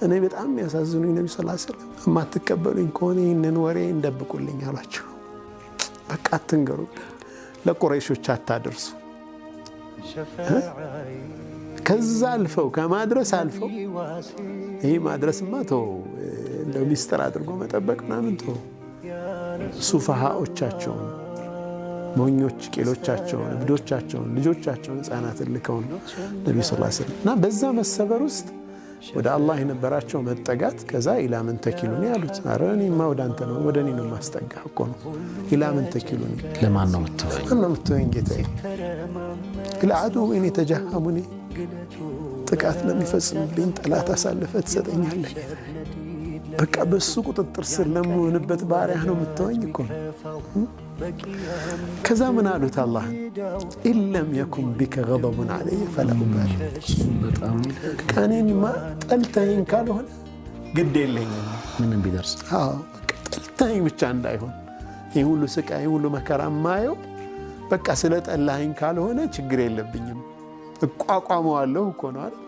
እኔ በጣም የሚያሳዝኑኝ ነቢ ስ ሰለም የማትቀበሉኝ ከሆነ ይህንን ወሬ እንደብቁልኝ አሏቸው። በቃ አትንገሩብኝ፣ ለቁረይሾች አታደርሱ። ከዛ አልፈው ከማድረስ አልፈው ይህ ማድረስማ ተው፣ እንደው ሚስጥር አድርጎ መጠበቅ ምናምን ተው፣ ሱፋሃዎቻቸውን ሞኞች ቂሎቻቸውን፣ እብዶቻቸውን፣ ልጆቻቸውን፣ ህፃናትን ልከው ነው ነቢ ስ ስለም እና በዛ መሰበር ውስጥ ወደ አላህ የነበራቸው መጠጋት። ከዛ إلى من تكلني አሉት። አረ እኔማ ወደ አንተ ነው ወደ እኔ ነው የማስጠጋ እኮ ነው። إلى من تكلني ለማን ነው የምትወኝ? ማን ነው የምትወኝ ጌታዬ? لعدو يتجهمني ጥቃት ለሚፈጽምብኝ ጠላት አሳልፈህ ትሰጠኛለህ። በቃ በሱ ቁጥጥር ስር ለምሆንበት ባሪያህ ነው የምትወኝ እኮ ነው። ከዛ ምን አሉት አላህን إن لم يكن بك غضب علي فلا أبالي፣ በጣም እኔንማ ጠልተኸኝ ካልሆነ ግድ የለኝም። ምንም ቢደርስ። አዎ በቃ ጠልተኸኝ ብቻ እንዳይሆን ይህ ሁሉ ስቃይ፣ ይህ ሁሉ መከራ ማየው በቃ ስለ ጠላኸኝ ካልሆነ ችግር የለብኝም፣ እቋቋመዋለሁ እኮ ነው አይደል?